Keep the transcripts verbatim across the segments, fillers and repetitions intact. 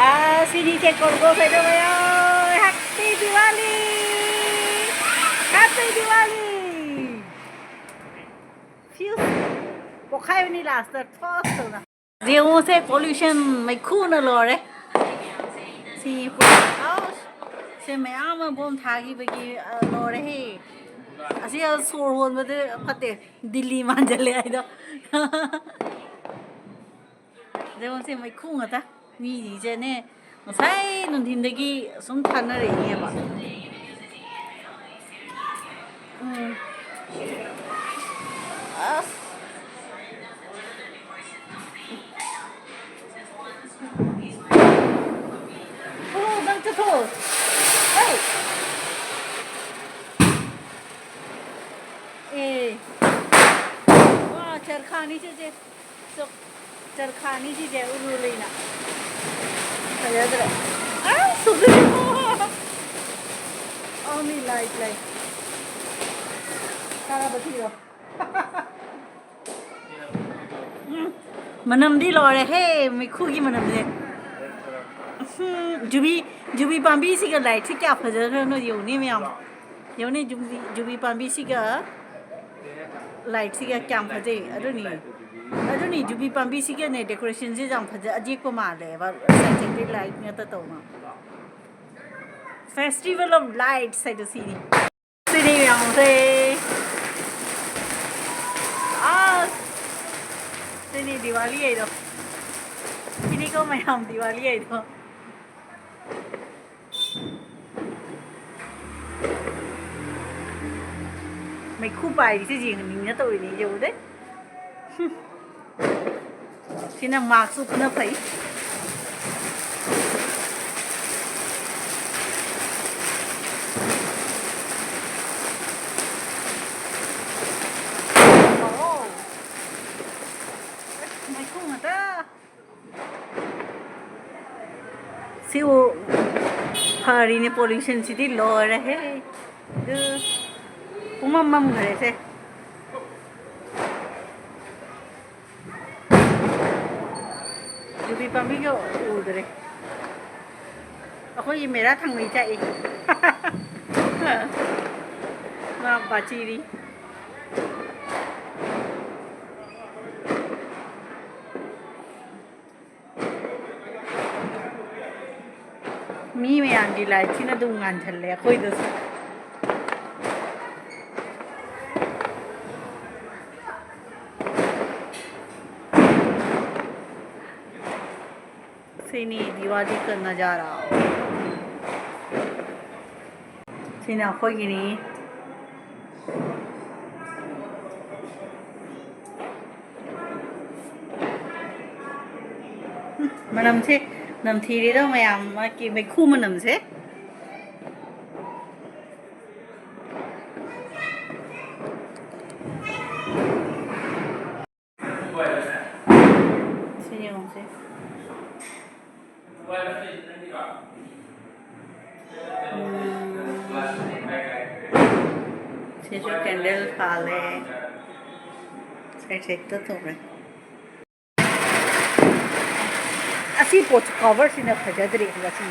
ꯑꯥ, ꯁꯤꯅꯤ ꯆꯦꯀꯣꯜ ꯀꯩꯗꯧꯕ ꯌꯥꯎ? Happy Diwali! Happy Diwali! Fuse ꯄꯣꯛꯈꯥꯏꯕꯅꯤ ꯂꯥꯁꯇ ꯊꯣꯛ ꯇꯧꯅ꯫ ꯌꯦꯡꯉꯨꯁꯦ, pollution ꯃꯩꯈꯨꯅ ꯂꯣꯏꯔꯦ꯫ ꯁꯤ ꯄꯨꯔꯥ house ꯁꯦ ꯃꯌꯥꯝ ꯑꯃ ꯕꯣꯝ ꯊꯥꯈꯤꯕꯒꯤ, ꯑ, ꯂꯣꯏꯔꯦꯍꯦ꯫ ꯑꯁꯤ ꯁꯣꯔ ꯍꯣꯟꯕꯗ ꯐꯠꯇꯦ, ꯗꯤꯜꯂꯤ ꯃꯥꯟꯖꯜꯂꯦ ꯍꯥꯏꯗꯣ꯫ ꯌꯦꯡꯉꯨꯁꯦ, ꯃꯩꯈꯨ ꯉꯥꯛꯇ꯫ ꯃꯤꯁꯤꯡꯁꯦꯅꯦ, ꯉꯁꯥꯏ ꯅꯨꯡꯊꯤꯟꯗꯒꯤ ꯁꯨꯝ ꯊꯥꯅꯔꯛꯏꯅꯦꯕ꯫ ꯎꯝ꯫ ꯑꯁ꯫ ꯊꯣꯛꯂꯛꯑꯣ, ꯅꯪ ꯆꯠꯊꯣꯛꯑꯣ꯫ ꯍꯩ! ꯑꯦ꯫ ꯋꯥ, ꯆꯔꯈꯥꯅꯤ ꯁꯤꯁꯦ꯫ ꯆꯣ-, ꯆꯔꯈꯥꯅꯤ ꯁꯤꯁꯦ, ꯎꯔꯨ ꯂꯩꯅ꯫ ꯐꯖꯗ꯭ꯔꯦ꯫ ꯑꯁ, ꯁꯨꯒꯠꯂꯦ꯫ Only light, light꯫ ꯀꯥꯔꯕ ꯊꯤꯔꯣ꯫ ꯎꯝ, ꯃꯅꯝꯗꯤ ꯂꯣꯏꯔꯦꯍꯦ, ꯃꯩꯈꯨꯒꯤ ꯃꯅꯝꯁꯦ꯫ ꯎꯝ, ꯖꯨꯕꯤ, ꯖꯨꯕꯤ ꯄꯥꯝꯕꯤꯁꯤꯒ lightꯁꯤ ꯀꯌꯥ ꯐꯖꯈ꯭ꯔꯅꯣ ꯌꯦꯡꯉꯨꯅꯦ ꯃꯌꯥꯝ꯫ ꯌꯦꯡꯉꯨꯅꯦ, ꯖꯨꯕꯤ, ꯖꯨꯕꯤ ꯄꯥꯝꯕꯤꯁꯤꯒ lightꯁꯤꯒ ꯀꯌꯥꯝ ꯐꯖꯩ꯫ ꯑꯗꯨꯅꯤ, ꯑꯗꯨꯅꯤ, ꯖꯨꯕꯤ ꯄꯥꯝꯕꯤꯁꯤꯒꯅꯦ decorationꯁꯦ ꯌꯥꯝ ꯐꯖ, ꯑꯖꯦꯛꯄ ꯃꯥꯜꯂꯦꯕ, side side light ꯉꯥꯛꯇ ꯇꯧꯅ꯫ Festival of Lights ꯍꯥꯏꯗꯣ ꯁꯤꯅꯤ꯫ ꯁꯤꯅꯤ ꯃꯌꯥꯝꯁꯦ꯫ ꯑꯁ! ꯁꯤꯅꯤ ꯗꯤꯋꯥꯂꯤ ꯍꯥꯏꯗꯣ꯫ ꯁꯤꯅꯤꯀꯣ ꯃꯌꯥꯝ ꯗꯤꯋꯥꯂꯤ ꯍꯥꯏꯗꯣ꯫ ꯃꯩꯈꯨ ꯄꯥꯏꯔꯤꯁꯦ ꯌꯦꯡꯍꯟꯅꯤꯡꯅ ꯇꯧꯔꯤꯅꯦ, ꯌꯦꯡꯉꯨꯗꯦ꯫ ꯁꯤꯅ mask ꯎꯞꯄꯅ ꯐꯩ꯫ ꯑꯣ꯫ ꯑꯁ, ꯃꯩꯈꯨ ꯉꯥꯛꯇ꯫ ꯁꯤꯕꯨ ꯐꯔꯤꯅꯦ, pollutionꯁꯤꯗꯤ ꯂꯣꯏꯔꯦꯍꯦ꯫ ꯑꯗꯨ ꯄꯨꯡꯃꯝ ꯃꯝꯈ꯭ꯔꯦꯁꯦ꯫ ꯌꯨꯕꯤ ꯄꯥꯝꯕꯤꯒ ꯎꯗ꯭ꯔꯦ꯫ ꯑꯩꯈꯣꯏꯒꯤ ꯃꯦꯔꯥ ꯊꯥꯡꯃꯩ ꯆꯥꯛꯏ꯫ ꯃꯥ ꯕꯥꯆꯤꯔꯤ꯫ ꯃꯤ ꯃꯌꯥꯝꯒꯤ ꯂꯥꯏꯠꯁꯤꯅ ꯑꯗꯨꯝ ꯉꯥꯟꯁꯤꯜꯂꯦ ꯑꯩꯈꯣꯏꯗꯁꯨ꯫ ꯁꯤꯅꯤ ꯗꯤꯋꯥꯂꯤ ꯀ ꯅꯖꯥꯔꯥ꯫ ꯁꯤꯅ ꯑꯩꯈꯣꯏꯒꯤꯅꯤ꯫ ꯃꯅꯝꯁꯦ ꯅꯝꯊꯤꯔꯦꯗ ꯃꯌꯥꯝ, ꯃꯥꯒꯤ ꯃꯩꯈꯨ ꯃꯅꯝꯁꯦ꯫ ꯁꯤ ꯌꯦꯡꯉꯨꯁꯦ꯫ ꯎꯝ꯫ ꯁꯤꯁꯨ ꯀꯦꯟꯗꯜ ꯊꯥꯜꯂꯦ꯫ ꯁꯥꯏꯠ ꯁꯥꯏꯠꯇ ꯇꯧꯔꯦ꯫ ꯑꯁꯤ ꯄꯣꯠꯁꯤ ꯀꯣꯚꯔꯁꯤꯅ ꯐꯖꯗ꯭ꯔꯦ ꯉꯁꯤ꯫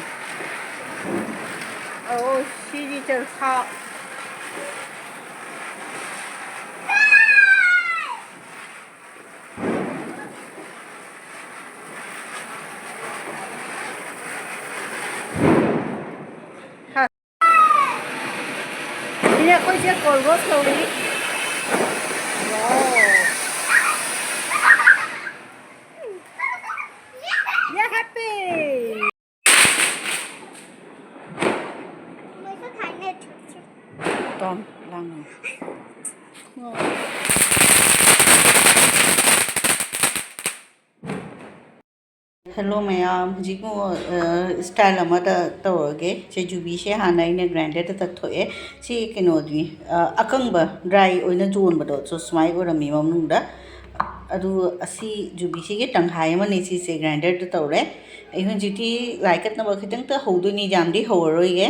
ꯑꯣ ꯁꯤꯗꯤ ꯆꯔꯁꯥ꯫ ꯁꯤꯅ ꯑꯩꯈꯣꯏꯁꯦ ꯀꯣꯜꯒꯣꯁ ꯂꯧꯔꯤ꯫ Wow. Yeah, happy. ꯇꯣꯝ, ꯂꯥꯡꯒꯅꯨ꯫ ꯍꯦꯜꯂꯣ ꯃꯌꯥꯝ, ꯍꯧꯖꯤꯛ ꯑꯃꯨꯛ, ꯑ, ꯁ꯭ꯇꯥꯏꯜ ꯑꯃꯗ ꯇꯧꯔꯒꯦ꯫ ꯁꯦ ꯖꯨꯕꯤꯁꯦ ꯍꯥꯟꯅ ꯑꯩꯅ ꯒ꯭ꯔꯥꯏꯟꯗꯔꯗ ꯇꯛꯊꯣꯛꯑꯦ꯫ ꯁꯤ ꯀꯩꯅꯣꯗꯨꯅꯤ, ꯑ, ꯑꯀꯪꯕ ꯗ꯭ꯔꯥꯏ ꯑꯣꯏꯅ ꯌꯣꯟꯕꯗꯣ, ꯁꯨ ꯁꯨꯃꯥꯏꯅ ꯑꯣꯏꯔꯝꯃꯤ ꯃꯅꯨꯡꯗ꯫ ꯑꯗꯨ ꯑꯁꯤ ꯖꯨꯕꯤꯁꯤꯒꯤ ꯇꯪꯈꯥꯏ ꯑꯃꯅꯤ ꯁꯤꯁꯦ ꯒ꯭ꯔꯥꯏꯟꯗꯔꯗ ꯇꯧꯔꯦ꯫ ꯑꯩ ꯍꯧꯖꯤꯛꯇꯤ ꯂꯥꯏ ꯀꯠꯅꯕ ꯈꯤꯇꯪꯇ ꯍꯧꯗꯣꯏꯅꯤ, ꯌꯥꯝꯗꯤ ꯍꯧꯔꯔꯣꯏꯒꯦ꯫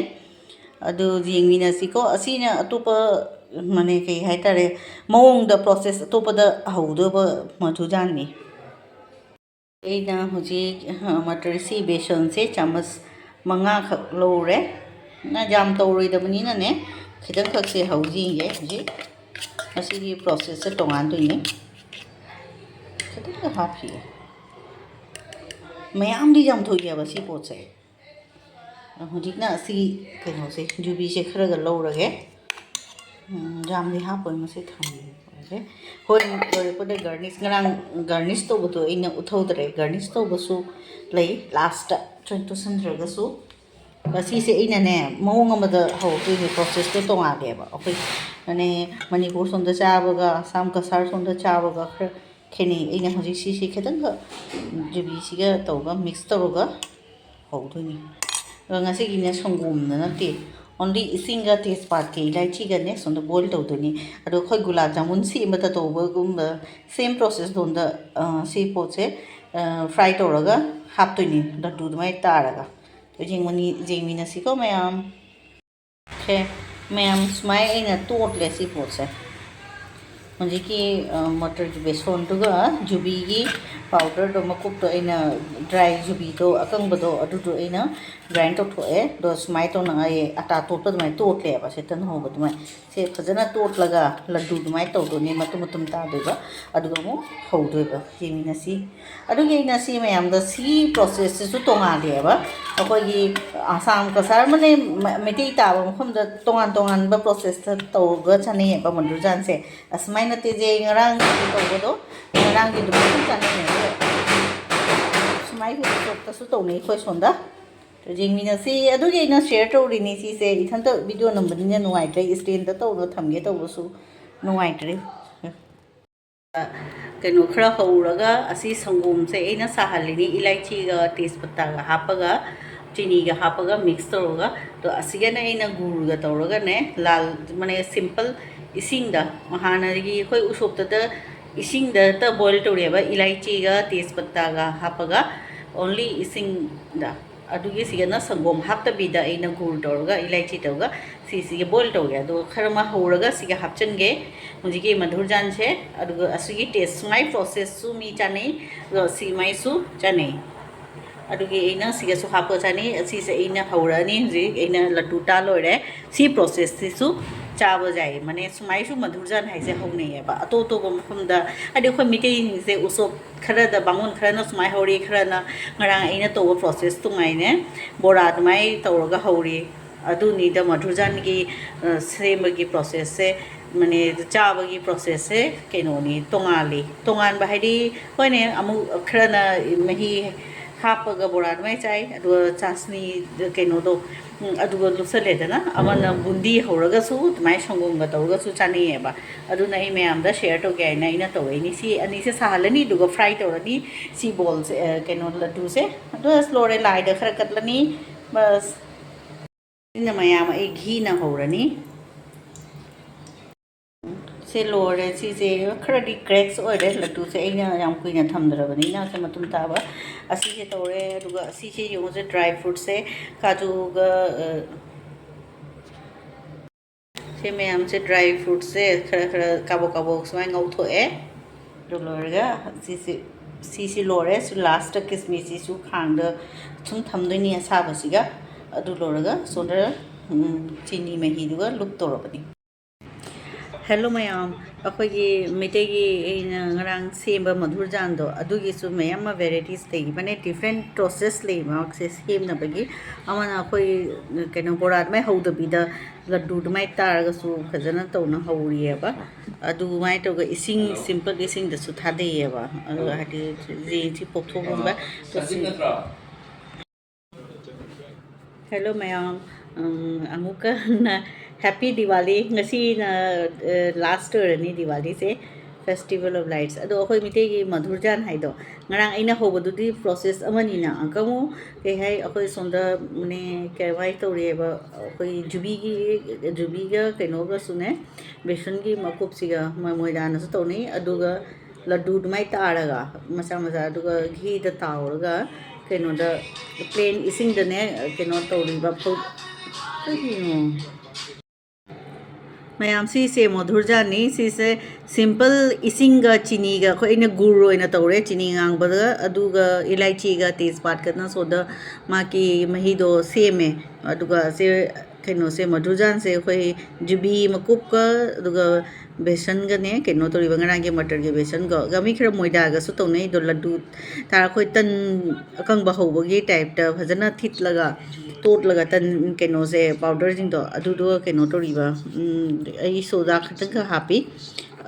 ꯑꯗꯨ ꯌꯦꯡꯃꯤꯟꯅꯁꯤꯀꯣ꯫ ꯑꯁꯤꯅ ꯑꯇꯣꯞꯄ, ꯃꯥꯅꯦ, ꯀꯩ ꯍꯥꯏꯇꯥꯔꯦ, ꯃꯑꯣꯡꯗ ꯄ꯭ꯔꯣꯁꯦꯁ ꯑꯇꯣꯞꯄꯗ ꯍꯧꯗꯧꯕ ꯃꯗꯨꯖꯥꯠꯅꯤ꯫ ꯑꯩꯅ ꯍꯧꯖꯤꯛ, ꯑ, ꯃꯇꯔꯁꯤ ꯕꯦꯁꯣꯟꯁꯦ ꯆꯥꯃꯁ ꯃꯉꯥꯈꯛ ꯂꯧꯔꯦ꯫ ꯅ ꯌꯥꯝ ꯇꯧꯔꯣꯏꯗꯕꯅꯤꯅꯅꯦ, ꯈꯤꯇꯪꯈꯛꯁꯦ ꯍꯧꯖꯤꯛ ꯌꯦꯡꯒꯦ꯫ ꯍꯧꯖꯤꯛ ꯃꯁꯤꯒꯤ ꯄ꯭ꯔꯣꯁꯦꯁꯁꯦ ꯇꯣꯉꯥꯟꯗꯣꯏꯅꯤ꯫ ꯈꯤꯇꯪꯒ ꯍꯥꯞꯈꯤꯒꯦ꯫ ꯃꯌꯥꯝꯗꯤ ꯌꯥꯝ ꯊꯣꯛꯑꯦꯕ ꯁꯤ ꯄꯣꯠꯁꯦ꯫ ꯍꯧꯖꯤꯛꯅ ꯑꯁꯤꯒꯤ ꯀꯩꯅꯣꯁꯦ, ꯌꯨꯕꯤꯁꯦ ꯈꯔꯒ ꯂꯧꯔꯒꯦ꯫ ꯎꯝ, ꯌꯥꯝꯗꯤ ꯍꯥꯞꯄꯣꯏ, ꯃꯁꯤ ꯊꯝꯒꯦ꯫ ꯍꯣꯏ, ꯂꯣꯏꯔꯛꯄꯗ ꯒꯥꯔꯅꯤꯁ, ꯉꯔꯥꯡ ꯒꯥꯔꯅꯤꯁ ꯇꯧꯕꯗꯣ ꯑꯩꯅ ꯎꯠꯍꯧꯗ꯭ꯔꯦ꯫ ꯒꯥꯔꯅꯤꯁ ꯇꯧꯕꯁꯨ ꯂꯩ ꯂꯥꯁꯇ, ꯇꯣꯏꯅ ꯇꯣꯠꯁꯤꯟꯗ꯭ꯔꯒꯁꯨ꯫ ꯑꯁꯤꯁꯦ ꯑꯩꯅꯅꯦ, ꯃꯑꯣꯡ ꯑꯃꯗ ꯍꯧꯔꯛꯇꯣꯏꯅꯦ, ꯄ꯭ꯔꯣꯁꯦꯁꯇꯣ ꯇꯣꯉꯥꯜꯂꯦꯕ꯫ ꯑꯩꯈꯣꯏ, ꯃꯅꯤꯄꯨꯔ ꯁꯣꯝꯗ ꯆꯥꯕꯒ ꯑꯁꯥꯝ ꯀꯁꯥꯔ ꯁꯣꯝꯗ ꯆꯥꯕꯒ ꯈꯔ ꯈꯦꯠꯅꯩ꯫ ꯑꯩꯅ ꯍꯧꯖꯤꯛ ꯁꯤꯁꯦ ꯈꯤꯇꯪꯒ ꯌꯨꯕꯤꯁꯤꯒ ꯇꯧꯔꯒ ꯃꯤꯛꯁ ꯇꯧꯔꯒ ꯍꯧꯗꯣꯏꯅꯤ꯫ ꯑꯗꯣ ꯉꯁꯤꯒꯤꯅꯦ, ꯁꯪꯒꯣꯝꯗ ꯅꯠꯇꯦ, ꯑꯣꯟꯂꯤ ꯏꯁꯤꯡꯒ ꯇꯦꯖꯄꯥꯠꯀ ꯏꯂꯥꯏꯆꯤꯒꯅꯦ ꯁꯣꯝꯗ ꯕꯣꯏꯜ ꯇꯧꯗꯣꯏꯅꯤ꯫ ꯑꯗꯣ ꯑꯩꯈꯣꯏ ꯒꯨꯂꯥꯞ ꯖꯥꯃꯨꯟ ꯁꯦꯝꯕꯗ ꯇꯧꯕꯒꯨꯝꯕ ꯁꯦꯝ ꯄ꯭ꯔꯣꯁꯦꯁꯇꯣꯝꯗ, ꯑ, ꯁꯤ ꯄꯣꯠꯁꯦ, ꯑ, ꯐ꯭ꯔꯥꯏ ꯇꯧꯔꯒ ꯍꯥꯞꯇꯣꯏꯅꯤ, ꯂꯗꯨ ꯑꯗꯨꯃꯥꯏꯅ ꯇꯥꯔꯒ꯫ ꯑꯗꯨ ꯌꯦꯡꯃꯤꯟꯅꯁꯤꯀꯣ ꯃꯌꯥꯝ꯫ ꯑꯣꯀꯦ, ꯃꯌꯥꯝ, ꯁꯨꯃꯥꯏꯅ ꯑꯩꯅ ꯇꯣꯠꯂꯦ ꯁꯤ ꯄꯣꯠꯁꯦ꯫ ꯍꯧꯖꯤꯛꯀꯤ, ꯑ, ꯃꯇꯔꯒꯤ ꯕꯦꯁꯣꯟꯗꯨꯒ ꯌꯨꯕꯤꯒꯤ ꯄꯥꯎꯗꯔꯗꯣ, ꯃꯀꯨꯞꯇꯣ, ꯑꯩꯅ ꯗ꯭ꯔꯥꯏ ꯌꯨꯕꯤꯗꯣ ꯑꯀꯪꯕꯗꯣ ꯑꯗꯨꯗꯣ ꯑꯩꯅ ꯒ꯭ꯔꯥꯏꯟ ꯇꯧꯊꯣꯛꯑꯦ꯫ ꯑꯗꯣ ꯁꯨꯃꯥꯏꯅ ꯇꯧꯅ ꯑꯩ ꯑꯇꯥ ꯇꯣꯠꯄ ꯑꯗꯨꯃꯥꯏꯅ ꯇꯣꯠꯂꯦꯕ, ꯁꯦ ꯇꯟ ꯍꯧꯕ ꯑꯗꯨꯃꯥꯏꯅ꯫ ꯁꯦ ꯐꯖꯅ ꯇꯣꯠꯂꯒ ꯂꯗꯨ ꯑꯗꯨꯃꯥꯏꯅ ꯇꯧꯗꯣꯏꯅꯦ, ꯃꯇꯨꯝ ꯃꯇꯨꯝ ꯇꯥꯗꯣꯏꯕ꯫ ꯑꯗꯨꯒ ꯑꯃꯨꯛ ꯍꯧꯗꯣꯏꯕ꯫ ꯌꯦꯡꯃꯤꯟꯅꯁꯤ꯫ ꯑꯗꯨꯒꯤ ꯑꯩꯅ ꯁꯤ ꯃꯌꯥꯝꯗ, ꯁꯤ ꯄ꯭ꯔꯣꯁꯦꯁꯁꯤꯁꯨ ꯇꯣꯉꯥꯜꯂꯦꯕ꯫ ꯑꯩꯈꯣꯏꯒꯤ ꯑꯁꯥꯝ ꯀꯁꯥꯔ ꯑꯃꯅꯦ, ꯃ-, ꯃꯩꯇꯩ ꯇꯥꯕ ꯃꯐꯝꯗ ꯇꯣꯉꯥꯟ ꯇꯣꯉꯥꯟꯕ ꯄ꯭ꯔꯣꯁꯦꯁꯇ ꯇꯧꯔꯒ ꯆꯥꯅꯩꯌꯦꯕ ꯃꯟꯗꯨꯔꯖꯥꯟꯁꯦ꯫ ꯑꯁꯨꯃꯥꯏꯅ ꯇꯦꯖꯦ ꯉꯔꯥꯡꯒꯤ ꯇꯧꯕꯗꯣ, ꯉꯔꯥꯡꯒꯤ ꯑꯗꯨꯃꯥꯏꯅ ꯆꯥꯅꯩꯌꯦꯕ꯫ ꯁꯨꯃꯥꯏꯅ ꯁꯣꯞꯇꯁꯨ ꯇꯧꯅꯩ ꯑꯩꯈꯣꯏ ꯁꯣꯝꯗ꯫ ꯌꯦꯡꯃꯤꯟꯅꯁꯤ꯫ ꯑꯗꯨꯒꯤ ꯑꯩꯅ ꯁꯤꯌꯔ ꯇꯧꯔꯤꯅꯤ ꯁꯤꯁꯦ꯫ ꯏꯊꯟꯇ ꯚꯤꯗꯤꯑꯣ ꯅꯝꯕꯅꯤꯅ ꯅꯨꯡꯉꯥꯏꯇ꯭ꯔꯦ, ꯏꯁꯇꯦꯟꯗ ꯇꯧꯔꯒ ꯊꯝꯒꯦ ꯇꯧꯕꯁꯨ ꯅꯨꯡꯉꯥꯏꯇ꯭ꯔꯦ꯫ ꯀꯩꯅꯣ ꯈꯔ ꯍꯧꯔꯒ ꯑꯁꯤ ꯁꯪꯒꯣꯝꯁꯦ ꯑꯩꯅ ꯁꯥꯍꯜꯂꯤꯅꯤ, ꯏꯂꯥꯏꯆꯤꯒ ꯇꯦꯖꯄꯇꯥꯒ ꯍꯥꯞꯄꯒ, ꯆꯤꯅꯤꯒ ꯍꯥꯞꯄꯒ ꯃꯤꯛꯁ ꯇꯧꯔꯒ꯫ ꯑꯗꯣ ꯑꯁꯤꯒꯅ ꯑꯩꯅ ꯒꯨꯔꯒ ꯇꯧꯔꯒꯅꯦ, ꯂꯥꯜ, ꯃꯥꯅꯦ, ꯁꯤꯝꯄꯜ ꯏꯁꯤꯡꯗ, ꯍꯥꯟꯅꯗꯒꯤ ꯑꯩꯈꯣꯏ ꯎꯁꯣꯞꯇꯗ ꯏꯁꯤꯡꯗꯇ ꯕꯣꯏꯜ ꯇꯧꯔꯦꯕ, ꯏꯂꯥꯏꯆꯤꯒ ꯇꯦꯖꯄꯇꯥꯒ ꯍꯥꯞꯄꯒ, ꯑꯣꯟꯂꯤ ꯏꯁꯤꯡꯗ꯫ ꯑꯗꯨꯒꯤ ꯁꯤꯒꯅ ꯁꯪꯒꯣꯝ ꯍꯥꯞꯇꯕꯤꯗ ꯑꯩꯅ ꯒꯨꯔ ꯇꯧꯔꯒ, ꯏꯂꯥꯏꯆꯤ ꯇꯧꯔꯒ ꯁꯤꯁꯤꯒ ꯕꯣꯏꯜ ꯇꯧꯔꯦ꯫ ꯑꯗꯨꯒ ꯈꯔ ꯑꯃ ꯍꯧꯔꯒ ꯁꯤꯒ ꯍꯥꯞꯆꯤꯟꯒꯦ, ꯍꯧꯖꯤꯛꯀꯤ ꯃꯙꯨꯔꯖꯥꯟꯁꯦ꯫ ꯑꯗꯨꯒ ꯑꯁꯤꯒꯤ ꯇꯦꯁ ꯁꯨꯃꯥꯏ ꯄ꯭ꯔꯣꯁꯦꯁꯁꯨ ꯃꯤ ꯆꯥꯅꯩ, ꯑꯗꯣ ꯁꯤꯃꯥꯏꯁꯨ ꯆꯥꯅꯩ꯫ ꯑꯗꯨꯒꯤ ꯑꯩꯅ ꯁꯤꯒꯁꯨ ꯍꯥꯞꯄ ꯆꯥꯅꯤ꯫ ꯑꯁꯤꯁꯦ ꯑꯩꯅ ꯍꯧꯔꯛꯑꯅꯤ ꯍꯧꯖꯤꯛ꯫ ꯑꯩꯅ ꯂꯗꯨ ꯇꯥ ꯂꯣꯏꯔꯦ꯫ ꯁꯤ ꯄ꯭ꯔꯣꯁꯦꯁꯁꯤꯁꯨ ꯆꯥꯕ ꯌꯥꯏ꯫ ꯃꯥꯅꯦ, ꯁꯨꯃꯥꯏꯁꯨ ꯃꯙꯨꯔꯖꯥꯟ ꯍꯥꯏꯁꯦ ꯍꯧꯅꯩꯌꯦꯕ꯫ ꯑꯇꯣꯞ ꯑꯇꯣꯞꯄ ꯃꯐꯝꯗ, ꯍꯥꯏꯗꯤ ꯑꯩꯈꯣꯏ ꯃꯤꯇꯩꯁꯤꯡꯁꯦ ꯎꯁꯣꯞ ꯈꯔꯗ ꯕꯥꯃꯣꯟ ꯈꯔꯅ ꯁꯨꯃꯥꯏ ꯍꯧꯔꯤ, ꯈꯔꯅ ꯉꯔꯥꯡ ꯑꯩꯅ ꯇꯧꯕ ꯄ꯭ꯔꯣꯁꯦꯁ ꯑꯗꯨꯃꯥꯏꯅ ꯕꯣꯔꯥ ꯑꯗꯨꯃꯥꯏꯅ ꯇꯧꯔꯒ ꯍꯧꯔꯤ꯫ ꯑꯗꯨꯅꯤꯗ ꯃꯙꯨꯔꯖꯥꯟꯒꯤ, ꯑ, ꯁꯦꯝꯕꯒꯤ ꯄ꯭ꯔꯣꯁꯦꯁꯁꯦ, ꯃꯥꯅꯦ, ꯆꯥꯕꯒꯤ ꯄ꯭ꯔꯣꯁꯦꯁꯁꯦ ꯀꯩꯅꯣꯅꯤ, ꯇꯣꯉꯥꯜꯂꯤ꯫ ꯇꯣꯉꯥꯟꯕ ꯍꯥꯏꯗꯤ, ꯍꯣꯏꯅꯦ, ꯑꯃꯨꯛ ꯈꯔꯅ ꯃꯍꯤ ꯍꯥꯞꯄꯒ ꯕꯣꯔꯥ ꯑꯗꯨꯃꯥꯏꯅ ꯆꯥꯏ, ꯑꯗꯨꯒ ꯆꯥꯁꯅꯤ ꯀꯩꯅꯣꯗꯣ, ꯎꯝ, ꯑꯗꯨꯒ ꯂꯨꯞꯁꯜꯂꯦꯗꯅ, ꯑꯃꯅ ꯕꯨꯟꯗꯤ ꯍꯧꯔꯒꯁꯨ ꯑꯗꯨꯃꯥꯏꯅ ꯁꯪꯒꯣꯝꯒ ꯇꯧꯔꯒꯁꯨ ꯆꯥꯅꯩꯌꯦꯕ꯫ ꯑꯗꯨꯅ ꯑꯩ ꯃꯌꯥꯝꯗ ꯁꯤꯌꯔ ꯇꯧꯒꯦ ꯍꯥꯏꯅ ꯑꯩꯅ ꯇꯧꯔꯛꯏꯅꯤ꯫ ꯁꯤ ꯑꯅꯤꯁꯦ ꯁꯥꯍꯜꯂꯅꯤ, ꯑꯗꯨꯒ ꯐ꯭ꯔꯥꯏ ꯇꯧꯔꯅꯤ꯫ ꯁꯤ ꯕꯣꯜꯁꯦ, ꯑ, ꯀꯩꯅꯣ, ꯂꯗꯨꯁꯦ꯫ ꯑꯗꯨ ꯑꯁ ꯂꯣꯏꯔꯦ, ꯂꯥꯏꯗ ꯈꯔ ꯀꯠꯂꯅꯤ꯫ ꯕꯁ꯫ ꯁꯤꯅ ꯃꯌꯥꯝ ꯑꯩ ꯘꯤꯅ ꯍꯧꯔꯅꯤ꯫ ꯁꯦ ꯂꯣꯏꯔꯦ꯫ ꯁꯤꯁꯦ ꯈꯔꯗꯤ ꯀ꯭ꯔꯦꯛꯁ ꯑꯣꯏꯔꯦ ꯂꯗꯨꯁꯦ, ꯑꯩꯅ ꯌꯥꯝ ꯀꯨꯏꯅ ꯊꯝꯗ꯭ꯔꯕꯅꯤꯅ꯫ ꯁꯦ ꯃꯇꯨꯝ ꯇꯥꯕ ꯑꯁꯤꯁꯦ ꯇꯧꯔꯦ꯫ ꯑꯗꯨꯒ ꯑꯁꯤꯁꯦ ꯌꯦꯡꯉꯨꯁꯦ, ꯗ꯭ꯔꯥꯏ ꯐ꯭ꯔꯨꯠꯁꯦ, ꯀꯥꯖꯨꯒ, ꯑ, ꯁꯤ ꯃꯌꯥꯝꯁꯦ, ꯗ꯭ꯔꯥꯏ ꯐ꯭ꯔꯨꯠꯁꯦ ꯈꯔ ꯈꯔ ꯀꯥꯕꯣꯛ ꯀꯥꯕꯣꯛ ꯁꯨꯃꯥꯏꯅ ꯉꯧꯊꯣꯛꯑꯦ꯫ ꯑꯗꯨ ꯂꯣꯏꯔꯒ ꯁꯤꯁꯤ, ꯁꯤꯁꯤ ꯂꯣꯏꯔꯦ꯫ ꯁꯤ ꯂꯥꯁꯇ ꯀꯤꯁꯃꯤꯁꯁꯤꯁꯨ ꯈꯥꯡꯗ ꯁꯨꯝ ꯊꯝꯗꯣꯏꯅꯤ ꯑꯁꯥꯕꯁꯤꯒ꯫ ꯑꯗꯨ ꯂꯣꯏꯔꯒ ꯁꯣꯝꯗ, ꯎꯝ, ꯆꯤꯅꯤ ꯃꯍꯤꯗꯨꯒ ꯂꯨꯞ ꯇꯧꯔꯕꯅꯤ꯫ ꯍꯦꯜꯂꯣ ꯃꯌꯥꯝ, ꯑꯩꯈꯣꯏꯒꯤ ꯃꯩꯇꯩꯒꯤ ꯑꯩꯅ ꯉꯔꯥꯡ ꯁꯦꯝꯕ ꯃꯙꯨꯔꯖꯥꯟꯗꯣ, ꯑꯗꯨꯒꯤꯁꯨ ꯃꯌꯥꯝ ꯑꯃ ꯚꯦꯔꯥꯏꯇꯤꯁ ꯂꯩꯈꯤꯕꯅꯦ꯫ ꯗꯤꯐ꯭ꯔꯦꯟ ꯄ꯭ꯔꯣꯁꯦꯁ ꯂꯩ ꯃꯥꯁꯦ ꯁꯦꯝꯅꯕꯒꯤ꯫ ꯑꯃꯅ ꯑꯩꯈꯣꯏ ꯀꯩꯅꯣ ꯕꯣꯔꯥ ꯑꯗꯨꯃꯥꯏꯅ ꯍꯧꯗꯕꯤꯗ ꯂꯗꯨ ꯑꯗꯨꯃꯥꯏꯅ ꯇꯥꯔꯒꯁꯨ ꯐꯖꯅ ꯇꯧꯅ ꯍꯧꯔꯤꯑꯕ꯫ ꯑꯗꯨꯃꯥꯏꯅ ꯇꯧꯔꯒ ꯏꯁꯤꯡ, ꯁꯤꯝꯄꯜ ꯏꯁꯤꯡꯗꯁꯨ ꯊꯥꯗꯩꯌꯦꯕ꯫ ꯑꯗꯨꯒ ꯍꯥꯏꯗꯤ ꯌꯦꯟꯁꯤ ꯄꯣꯞꯊꯣꯛꯑꯒ ꯁꯤ ꯍꯦꯜꯂꯣ ꯃꯌꯥꯝ, ꯎꯝ, ꯑꯃꯨꯛꯀ ꯍꯟꯅ ꯍꯦꯄꯤ ꯗꯤꯋꯥꯂꯤ꯫ ꯉꯁꯤꯅ, ꯑ, ꯂꯥꯁ ꯑꯣꯏꯔꯅꯤ ꯗꯤꯋꯥꯂꯤꯁꯦ, ꯐꯦꯁꯇꯤꯚꯦꯜ ꯑꯣꯐ ꯂꯥꯏꯠꯁ꯫ ꯑꯗꯣ ꯑꯩꯈꯣꯏ ꯃꯤꯇꯩꯒꯤ ꯃꯙꯨꯔꯖꯥꯟ ꯍꯥꯏꯗꯣ, ꯉꯔꯥꯡ ꯑꯩꯅ ꯍꯧꯕꯗꯨꯗꯤ ꯄ꯭ꯔꯣꯁꯦꯁ ꯑꯃꯅꯤꯅ, ꯑꯃꯨꯛꯀ ꯑꯃꯨꯛ ꯀꯩ ꯍꯥꯏ, ꯑꯩꯈꯣꯏ ꯁꯣꯝꯗ ꯃꯅꯦ ꯀꯃꯥꯏꯅ ꯇꯧꯔꯤꯑꯕ, ꯑꯩꯈꯣꯏ ꯖꯨꯕꯤꯒꯤ, ꯖꯨꯕꯤꯒ ꯀꯩꯅꯣꯒꯁꯨꯅꯦ, ꯕꯦꯁꯟꯒꯤ ꯃꯀꯨꯞꯁꯤꯒ ꯃ-, ꯃꯣꯏꯗꯥꯅꯁꯨ ꯇꯧꯅꯩ꯫ ꯑꯗꯨꯒ ꯂꯗꯨ ꯑꯗꯨꯃꯥꯏꯅ ꯇꯥꯔꯒ ꯃꯆꯥ ꯃꯆꯥ, ꯑꯗꯨꯒ ꯘꯤꯗ ꯇꯥꯎꯔꯒ ꯀꯩꯅꯣꯗ ꯄ꯭ꯂꯦꯟ ꯏꯁꯤꯡꯗꯅꯦ ꯀꯩꯅꯣ ꯇꯧꯔꯤꯕ ꯐꯧ-, ꯀꯔꯤꯅꯣ? ꯃꯌꯥꯝ, ꯁꯤꯁꯦ ꯃꯙꯨꯔꯖꯥꯟꯅꯤ꯫ ꯁꯤꯁꯦ simple ꯏꯁꯤꯡꯒ ꯆꯤꯅꯤꯒ, ꯑꯩꯈꯣꯏ, ꯑꯩꯅ ꯒꯨꯔ ꯑꯣꯏꯅ ꯇꯧꯔꯦ, ꯆꯤꯅꯤ ꯉꯥꯡꯕꯗ, ꯑꯗꯨꯒ ꯏꯂꯥꯏꯆꯤꯒ ꯇꯦꯖꯄꯥꯠꯀꯅ ꯁꯣꯗ ꯃꯥꯒꯤ ꯃꯍꯤꯗꯣ ꯁꯦꯝꯃꯦ꯫ ꯑꯗꯨꯒ ꯁꯦ, ꯀꯩꯅꯣꯁꯦ, ꯃꯙꯨꯔꯖꯥꯟꯁꯦ ꯑꯩꯈꯣꯏ ꯖꯨꯕꯤ ꯃꯀꯨꯞꯀ, ꯑꯗꯨꯒ ꯕꯦꯁꯟꯒꯅꯦ, ꯀꯩꯅꯣ ꯇꯧꯔꯤꯕ, ꯉꯔꯥꯡꯒꯤ ꯃꯇꯔꯒꯤ ꯕꯦꯁꯟꯒ, ꯒ ꯃꯤ ꯈꯔ ꯃꯣꯏꯗꯥꯒꯁꯨ ꯇꯧꯅꯩ꯫ ꯑꯗꯣ ꯂꯗꯨ ꯇꯥꯔ ꯑꯩꯈꯣꯏ ꯇꯟ ꯑꯀꯪꯕ ꯍꯧꯕꯒꯤ typeꯇ ꯐꯖꯅ ꯊꯤꯠꯂꯒ, ꯇꯣꯠꯂꯒ, ꯇꯟ ꯀꯩꯅꯣꯁꯦ, powderꯁꯤꯡꯗꯣ, ꯑꯗꯨꯗꯨꯒ ꯀꯩꯅꯣ ꯇꯧꯔꯤꯕ, ꯎꯝ, ꯑꯩ ꯁꯣꯗꯥ ꯈꯛꯇꯪꯈꯛ ꯍꯥꯞꯄꯤ꯫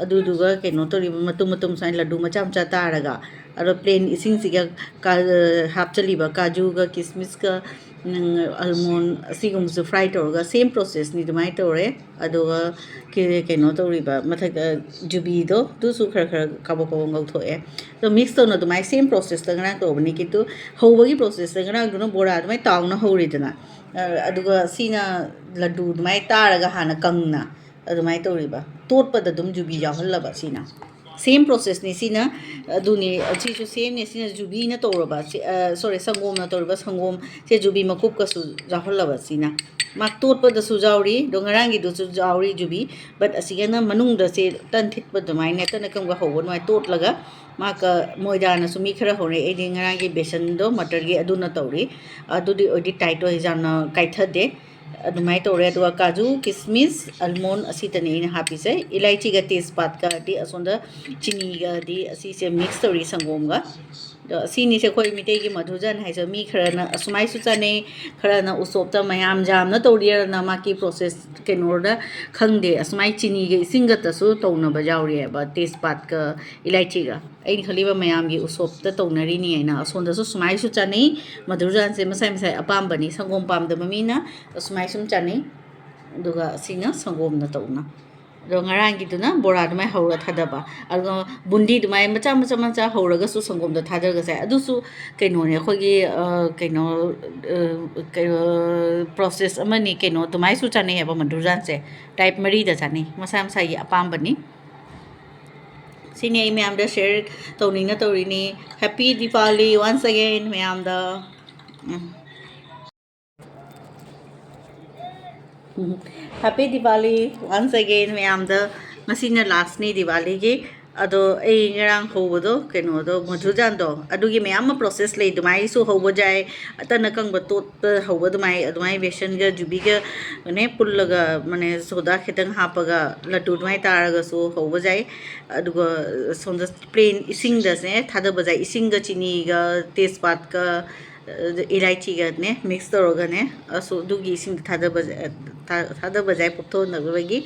ꯑꯗꯨꯗꯨꯒ ꯀꯩꯅꯣ ꯇꯧꯔꯤꯕ, ꯃꯇꯨꯝ ꯃꯇꯨꯝ ꯁꯨꯃꯥꯏꯅ ꯂꯗꯨ ꯃꯆꯥ ꯃꯆꯥ ꯇꯥꯔꯒ, ꯑꯗꯣ plain ꯏꯁꯤꯡꯁꯤꯒ ꯀ-, ꯍꯥꯞꯆꯜꯂꯤꯕ ꯀꯥꯖꯨꯒ ꯀꯤꯁꯃꯤꯁꯀ, ꯎꯝ, almond ꯑꯁꯤꯒꯨꯝꯕꯁꯨ fry ꯇꯧꯔꯒ, same processꯅꯤ, ꯑꯗꯨꯃꯥꯏꯅ ꯇꯧꯔꯦ꯫ ꯑꯗꯨꯒ ꯀꯦ-, ꯀꯩꯅꯣ ꯇꯧꯔꯤꯕ, ꯃꯊꯛ, ꯑ, ꯖꯨꯕꯤꯗꯣ, ꯑꯗꯨꯁꯨ ꯈꯔ ꯈꯔ ꯀꯥꯕꯛ ꯀꯥꯕꯛ ꯉꯧꯊꯣꯛꯑꯦ꯫ ꯑꯗꯣ mix ꯇꯧꯅ ꯑꯗꯨꯃꯥꯏꯅ same processꯇ ꯉꯔꯥꯡ ꯇꯧꯕꯅꯤ꯫ ꯀꯤꯟꯇꯨ ꯍꯧꯕꯒꯤ processꯇ ꯉꯔꯥꯡꯗꯨꯅ ꯕꯣꯔꯥ ꯑꯗꯨꯃꯥꯏꯅ ꯇꯥꯎꯅ ꯍꯧꯔꯤꯗꯅ, ꯑ, ꯑꯗꯨꯒ ꯁꯤꯅ ꯂꯗꯨ ꯑꯗꯨꯃꯥꯏꯅ ꯇꯥꯔꯒ ꯍꯥꯟꯅ ꯀꯪꯅ ꯑꯗꯨꯃꯥꯏꯅ ꯇꯧꯔꯤꯕ, ꯇꯣꯠꯄꯗ ꯑꯗꯨꯝ ꯖꯨꯕꯤ ꯌꯥꯎꯍꯜꯂꯕ꯫ ꯁꯤꯅ same processꯅꯤ꯫ ꯁꯤꯅ ꯑꯗꯨꯅꯤ, ꯁꯤꯁꯨ sameꯅꯤ꯫ ꯁꯤꯅ ꯖꯨꯕꯤꯅ ꯇꯧꯔꯕ, ꯁꯤ, ꯑ, sorry, ꯁꯪꯒꯣꯝꯅ ꯇꯧꯔꯕ, ꯁꯪꯒꯣꯝꯁꯦ ꯖꯨꯕꯤ ꯃꯀꯨꯞꯀꯁꯨ ꯌꯥꯎꯍꯜꯂꯕ꯫ ꯁꯤꯅ ꯃꯥ ꯇꯣꯠꯄꯗꯁꯨ ꯌꯥꯎꯔꯤ, ꯑꯗꯣ ꯉꯔꯥꯡꯒꯤꯗꯨꯁꯨ ꯌꯥꯎꯔꯤ ꯖꯨꯕꯤ, but ꯑꯁꯤꯒꯅ ꯃꯅꯨꯡꯗ ꯁꯦ ꯇꯟ ꯊꯤꯠꯄ ꯑꯗꯨꯃꯥꯏꯅ, ꯇꯟ ꯑꯀꯪꯕ ꯍꯧꯕ ꯑꯗꯨꯃꯥꯏꯅ ꯇꯣꯠꯂꯒ ꯃꯥ ꯀ-, ꯃꯣꯏꯗꯥꯅꯁꯨ ꯃꯤ ꯈꯔ ꯍꯧꯔꯦ꯫ ꯑꯩꯗꯤ ꯉꯔꯥꯡꯒꯤ ꯕꯦꯁꯟꯗꯣ, ꯃꯇꯔꯒꯤ, ꯑꯗꯨꯅ ꯇꯧꯔꯤ꯫ ꯑꯗꯨꯗꯤ ꯑꯣꯏꯗꯤ tight ꯑꯣꯏ, ꯌꯥꯝꯅ ꯀꯥꯏꯊꯗꯦ꯫ ꯑꯗꯨꯃꯥꯏꯅ ꯇꯧꯔꯦ꯫ ꯑꯗꯨꯒ ꯀꯥꯖꯨ, ꯀꯤꯁꯃꯤꯁ, almond ꯑꯁꯤꯇꯅꯤ ꯑꯩꯅ ꯍꯥꯞꯄꯤꯁꯦ꯫ ꯏꯂꯥꯏꯆꯤꯒ ꯇꯦꯖꯄꯥꯠꯀꯗꯤ ꯑꯁꯣꯝꯗ ꯆꯤꯅꯤꯒꯗꯤ ꯑꯁꯤꯁꯦ mix ꯇꯧꯔꯤ, ꯁꯪꯒꯣꯝꯒ꯫ ꯑꯗꯣ ꯑꯁꯤꯅꯤꯁꯦ ꯑꯩꯈꯣꯏ ꯃꯤꯇꯩꯒꯤ ꯃꯙꯨꯔꯖꯥꯟ ꯍꯥꯏꯁꯦ꯫ ꯃꯤ ꯈꯔꯅ ꯑꯁꯨꯃꯥꯏꯁꯨ ꯆꯥꯅꯩ, ꯈꯔꯅ ꯎꯁꯣꯞꯇ ꯃꯌꯥꯝ ꯌꯥꯝꯅ ꯇꯧꯔꯤꯔꯅ ꯃꯥꯒꯤ process ꯀꯩꯅꯣꯗ ꯈꯪꯗꯦ, ꯑꯁꯨꯃꯥꯏ ꯆꯤꯅꯤꯒ ꯏꯁꯤꯡꯒꯇꯁꯨ ꯇꯧꯅꯕ ꯌꯥꯎꯔꯤꯑꯕ, ꯇꯦꯖꯄꯥꯠꯀ ꯏꯂꯥꯏꯆꯤꯒ꯫ ꯑꯩꯅ ꯈꯜꯂꯤꯕ ꯃꯌꯥꯝꯒꯤ ꯎꯁꯣꯞꯇ ꯇꯧꯅꯔꯤꯅꯤ ꯍꯥꯏꯅ꯫ ꯑꯁꯣꯝꯗꯁꯨ ꯁꯨꯃꯥꯏꯁꯨ ꯆꯥꯅꯩ꯫ ꯃꯙꯨꯔꯖꯥꯟꯁꯦ ꯃꯁꯥꯏ ꯃꯁꯥꯏ ꯑꯄꯥꯝꯕꯅꯤ꯫ ꯁꯪꯒꯣꯝ ꯄꯥꯝꯗꯕ ꯃꯤꯅ ꯑꯁꯨꯃꯥꯏ ꯁꯨꯝ ꯆꯥꯅꯩ꯫ ꯑꯗꯨꯒ ꯑꯁꯤꯅ ꯁꯪꯒꯣꯝꯅ ꯇꯧꯅ꯫ ꯑꯗꯣ ꯉꯔꯥꯡꯒꯤꯗꯨꯅ ꯕꯣꯔꯥ ꯑꯗꯨꯃꯥꯏꯅ ꯍꯧꯔ ꯊꯥꯗꯕ꯫ ꯑꯗꯨꯒ ꯕꯨꯟꯗꯤ ꯑꯗꯨꯃꯥꯏꯅ ꯃꯆꯥ ꯃꯆꯥ ꯃꯆꯥ ꯍꯧꯔꯒꯁꯨ ꯁꯪꯒꯣꯝꯗ ꯊꯥꯗꯔꯒ ꯆꯥꯏ꯫ ꯑꯗꯨꯁꯨ ꯀꯩꯅꯣꯅꯦ, ꯑꯩꯈꯣꯏꯒꯤ, ꯑ, ꯀꯩꯅꯣ, ꯑ, ꯀꯩꯅꯣ, process ꯑꯃꯅꯤ꯫ ꯀꯩꯅꯣ ꯑꯗꯨꯃꯥꯏꯅꯁꯨ ꯆꯥꯅꯩ ꯍꯥꯏꯕ ꯃꯙꯨꯔꯖꯥꯟꯁꯦ꯫ Type ꯃꯔꯤꯗ ꯆꯥꯅꯩ, ꯃꯁꯥ ꯃꯁꯥꯒꯤ ꯑꯄꯥꯝꯕꯅꯤ꯫ ꯁꯤꯅꯤ ꯑꯩ ꯃꯌꯥꯝꯗ share ꯇꯧꯅꯤꯡꯅ ꯇꯧꯔꯤꯅꯤ꯫ Happy Diwali once again ꯃꯌꯥꯝꯗ꯫ ꯎꯝ꯫ Happy Diwali once again ꯃꯌꯥꯝꯗ꯫ ꯉꯁꯤꯅ lastꯅꯤ ꯗꯤꯋꯥꯂꯤꯒꯤ꯫ ꯑꯗꯣ ꯑꯩ ꯉꯔꯥꯡ ꯍꯧꯕꯗꯣ, ꯀꯩꯅꯣꯗꯣ, ꯃꯙꯨꯖꯥꯟꯗꯣ, ꯑꯗꯨꯒꯤ ꯃꯌꯥꯝ ꯑꯃ process ꯂꯩ꯫ ꯑꯗꯨꯃꯥꯏꯁꯨ ꯍꯧꯕ ꯌꯥꯏ, ꯑꯇꯟ ꯑꯀꯪꯕ ꯇꯣꯠꯄ ꯍꯧꯕ ꯑꯗꯨꯃꯥꯏ, ꯑꯗꯨꯃꯥꯏ ꯕꯦꯁꯟꯒ ꯖꯨꯕꯤꯒ ꯅꯦ ꯄꯨꯜꯂꯒ, ꯃꯥꯅꯦ, ꯁꯣꯗꯥ ꯈꯤꯇꯪ ꯍꯥꯞꯄꯒ ꯂꯗꯨ ꯑꯗꯨꯃꯥꯏ ꯇꯥꯔꯒꯁꯨ ꯍꯧꯕ ꯌꯥꯏ꯫ ꯑꯗꯨꯒ ꯁꯣꯝꯗ plain ꯏꯁꯤꯡꯗꯁꯦ ꯊꯥꯗꯕ ꯌꯥꯏ꯫ ꯏꯁꯤꯡꯒ ꯆꯤꯅꯤꯒ ꯇꯦꯖꯄꯥꯠꯀ, ꯑ, ꯏꯂꯥꯏꯆꯤꯒꯅꯦ mix ꯇꯧꯔꯒꯅꯦ, ꯑꯁꯨ ꯑꯗꯨꯒꯤ ꯏꯁꯤꯡꯗ ꯊꯥꯗꯕ, ꯊꯥ-, ꯊꯥꯗꯕ ꯌꯥꯏ ꯄꯣꯞꯊꯣꯛꯅꯕꯒꯤ꯫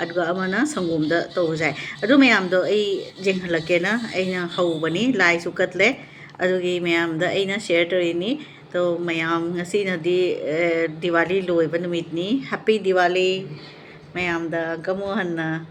ꯑꯗꯨꯒ ꯑꯃꯅ ꯁꯪꯒꯣꯝꯗ ꯇꯧꯕ ꯌꯥꯏ꯫ ꯑꯗꯨ ꯃꯌꯥꯝꯗꯣ ꯑꯩ ꯌꯦꯡꯍꯜꯂꯛꯀꯦꯅ ꯑꯩꯅ ꯍꯧꯕꯅꯤ꯫ ꯂꯥꯏꯁꯨ ꯀꯠꯂꯦ꯫ ꯑꯗꯨꯒꯤ ꯃꯌꯥꯝꯗ ꯑꯩꯅ share ꯇꯧꯔꯤꯅꯤ꯫ ꯑꯗꯣ ꯃꯌꯥꯝ, ꯉꯁꯤꯅꯗꯤ, ꯑ, ꯗꯤꯋꯥꯂꯤ ꯂꯣꯏꯕ ꯅꯨꯃꯤꯠꯅꯤ꯫ Happy Diwali ꯃꯌꯥꯝꯗ ꯑꯃꯨꯛ ꯍꯟꯅ꯫